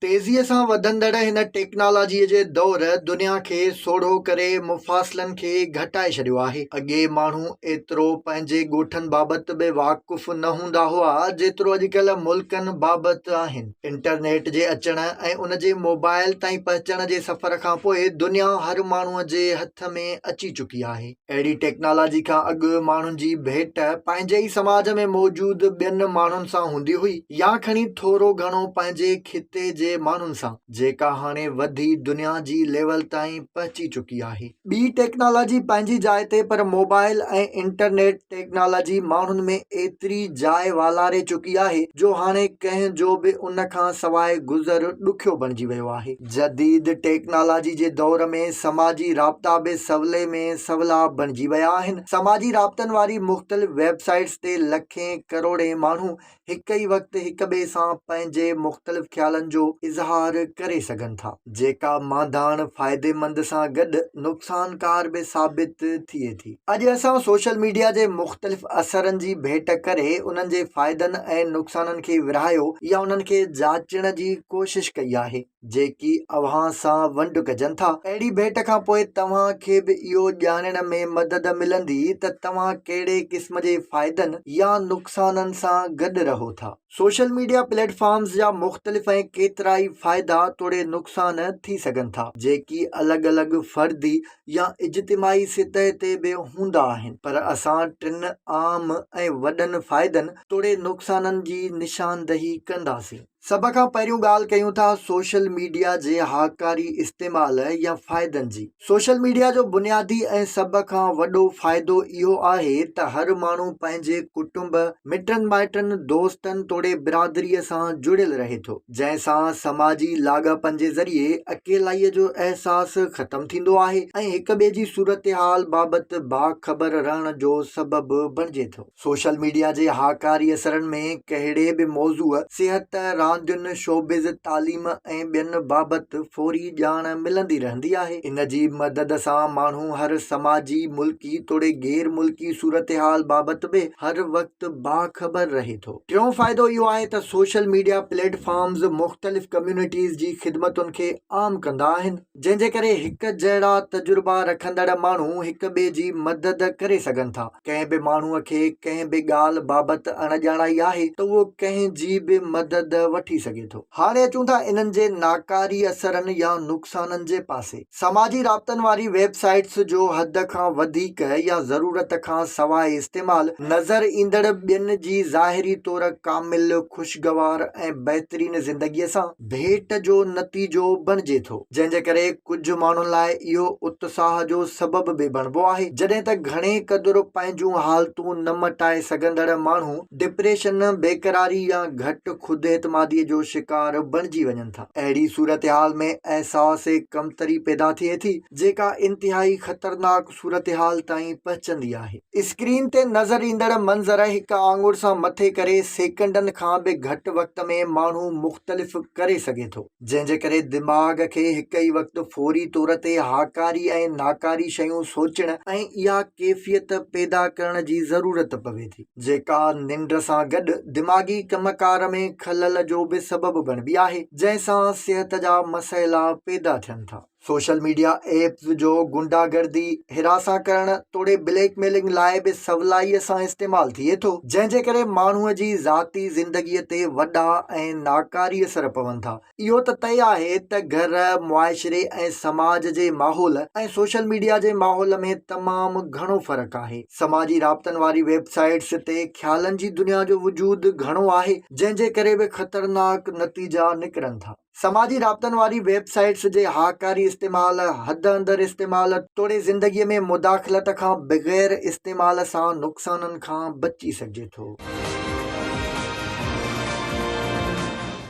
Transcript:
تيزيء سان وڌندڙ هن ٽيڪنالاجيء جي دور دنيا کي سوڙهو ڪري مفاصلن کي گهٽائي ڇڏيو آهي. اڳي ماڻهو ايترو پنهنجي ڳوٺن بابت به واقف نه هوندا هئا جيترو اڄڪلهه ملڪن بابت آهن. انٽرنيٽ جي اچڻ ۽ ان جي موبائل تائين پهچڻ جي سفر کان پوء دنيا هر ماڻهوء جي هٿ ۾ اچي چڪي آهي. اهڙي ٽيڪنالاجي کان اڳ ماڻهن جي ڀيٽ پنهنجي ئي سماج ۾ موجود ٻين ماڻهن سان هوندي هئي يا کڻي ٿورو گهڻو پنهنجي خطي جي ماڻهن سان، جيڪا هاڻي وڌي دنيا جي ليول تائين پهچي چڪي آهي. ٻي ٽيڪنالاجي پنهنجي جاء تي پر موبائل ۽ انٽرنيٽ ٽيڪنالاجي ماڻهن ۾ ايتري جاء والاري چڪي آهي جو هاڻي ڪنهن جو به ان کان سواء گذر ڏکيو بڻجي ويو آهي. جديد ٽيڪنالاجي جي دور ۾ سماجي رابطا به سولي ۾ سولا بڻجي ويا آهن. سماجي رابطن واري مختلف ويب سائيٽس تي لکين ڪروڙين ماڻهو هڪ ئي وقت هڪ ٻئي سان پنهنجي مختلف خيالن جو اظهار ڪري سگهن ٿا، جيڪا مانڌاڻ فائديمند سان گڏ نقصانڪار به ثابت ٿئي ٿي. اڄ اسان سوشل ميڊيا جي مختلف اثرن جي ڀيٽ ڪري انهن جي فائدن ۽ نقصانن کي ورهايو يا انهن کي جاچڻ جي ڪوشش ڪئي آهي، جيڪي اوهان سان ونڊ ڪجن ٿا. اهڙي ڀيٽ کان پوء توهان کي به اهو ڄاڻڻ ۾ مدد ملندي ته توهان ڪهڙي قسم جي فائدن يا نقصانن سان گڏ رهو ٿا. سوشل ميڊيا پليٽ فارمز جا مختلف ۽ ڪيترائي فائدا توڙي نقصان ٿي سگهن ٿا، جيڪي الڳ الڳ فردي يا اجتماعي سطح تي به هوندا آهن، پر اسان ٽن عام ۽ وڏن فائدن توڙي نقصانن جي نشاندهي ڪنداسين. سڀ کان پهريون ڳالهه ڪيون ٿا سوشل ميڊيا جي هاڪاري استعمال يا فائدن جي. سوشل ميڊيا جو بنيادي ۽ سڀ کان وڏو فائدو اهو آهي ته هر ماڻهو پنهنجي ڪٽنب، مٽن مائٽن، دوستن توڙي برادريء سان جڙيل رهي ٿو. جنهن سان سماجي لاڳاپن جي ذريعي اڪيلائيء جو احساس ختم ٿيندو آهي ۽ هڪ ٻئي جي صورتحال بابت باخبر رهڻ جو سبب بڻجي ٿو. سوشل ميڊيا جي هاڪاري اثرن ۾ ڪهڙي به موضوع، صحت، راندين، شوبز، تعليم ۽ ٻين بابت فوري ڄاڻ ملندي رهندي آهي. ان جي مدد سان ماڻهو هر سماجي، ملڪي توڙي غير ملڪي صورتحال بابت به هر وقت باخبر رهي ٿو. ٽيون فائدو اهو آهي ته سوشل ميڊيا پليٽ فارمز مختلف ڪميونٽيز جي خدمتن کي عام ڪندا آهن، جنهن جي ڪري هڪ جهڙا تجربا رکندڙ ماڻهو هڪ ٻئي جي مدد ڪري سگهن ٿا. ڪنهن به ماڻهوء کي ڪنهن به ڳالهه بابت اڻڄاڻائي آهي ته اهو ڪنهن جي به مدد وٺي سگهي ٿو. هاڻي اچون ٿا انهن جي ناڪاري اثرن يا نقصانن جي پاسي. سماجي رابطن واري ويب سائيٽس جو حد کان وڌيڪ يا ضرورت کان سواء استعمال نظر ايندڙ ٻين جي ظاهري طور ڪامل، خوشگوار ۽ بهترين زندگيء سان ڀيٽ جو نتيجو بڻجي ٿو، جنهن جي ڪري ڪجهه ماڻهن لاء اهو اتساهه جو سبب به بڻبو آهي، جڏهن ته گهڻي قدر پنهنجون حالتون نه مٽائي سگهندڙ ماڻهو ڊپريشن، بيقراري يا گهٽ خود اعتماديء جو شڪار بڻجي وڃن ٿا. اهڙي صورتحال ۾ احساس ڪمتري پيدا ٿئي ٿي، جيڪا انتهائي خطرناڪ صورتحال تائين پهچندي آهي. اسڪرين تي نظر ايندڙ منظر هڪ آڱر سان مٿي ڪري سيڪنڊن کان به گهٽ وقت ۾ ماڻهو مختلف ڪري سگهي ٿو، جنهن جي ڪري دماغ کي هڪ ئي وقت فوري طور تي هاڪاري ۽ ناڪاري شيون سوچڻ ۽ اها ڪيفيت پيدا ڪرڻ جي ضرورت پوي ٿي. جيڪا ننڊ سان گڏ دماغي ڪم ڪار ۾ خلل جو به سبب بڻبي آهي، جنهن سان صحت جا مسئلا پيدا ٿين ٿا. سوشل ميڊيا ايپس جو غنڊا گردي، هراسان ڪرڻ توڙي بليڪ ميلنگ لاء به سولائيء سان استعمال ٿئي ٿو، جنهن جي ڪري ماڻهوء جي ذاتي زندگيء تي وڏا ۽ ناڪاري اثر پون ٿا. اهو ته طئي آهي ته گهر، معاشري ۽ سماج جي ماحول ۽ سوشل ميڊيا جي ماحول ۾ تمام گهڻو فرق آهي. سماجي رابطن واري ويب سائيٽس تي خيالن جي دنيا جو وجود گهڻو آهي، جنهن جي ڪري به خطرناڪ نتيجا نڪرن ٿا. سماجي رابطن واري ويب سائيٽس جي هاڪاري استعمال، حد اندر استعمال توڙي زندگي ۾ مداخلت کان بغير استعمال سان نقصانن کان بچي سگهجي ٿو.